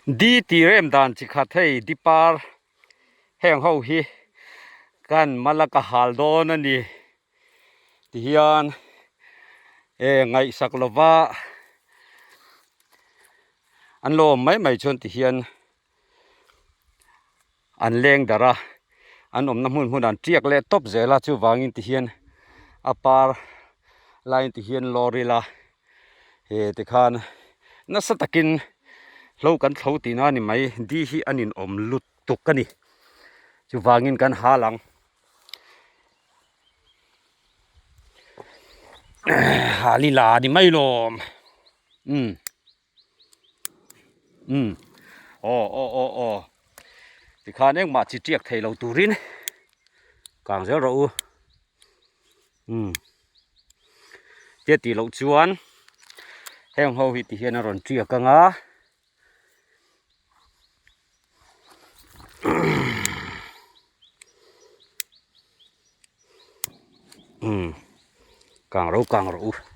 Di tih rem dan chi khat hei di par heng ho hi kan mal a ka hal dawn a ni tihian e ngaihsak lova an lo awm mai mai chuan tihian an leng darh a an awmna hmun hmunah an tiak leh tawp zel a chuvangin tihian a par laiin tihian lawr ila he tikhan nasa takin hlo kan thlo tihna a ni mai di hi a ninawm lutuk a ni chuvangin kan hal ang hal ila a ni mai lawm umm. Umm aw aw aw aw tikhan engmah chi tiak thei lo turin kang zel rawh u umm tia tih loh chuan heng ho hi ti hian a rawn tiak ang a umm kang ro kang rawh u.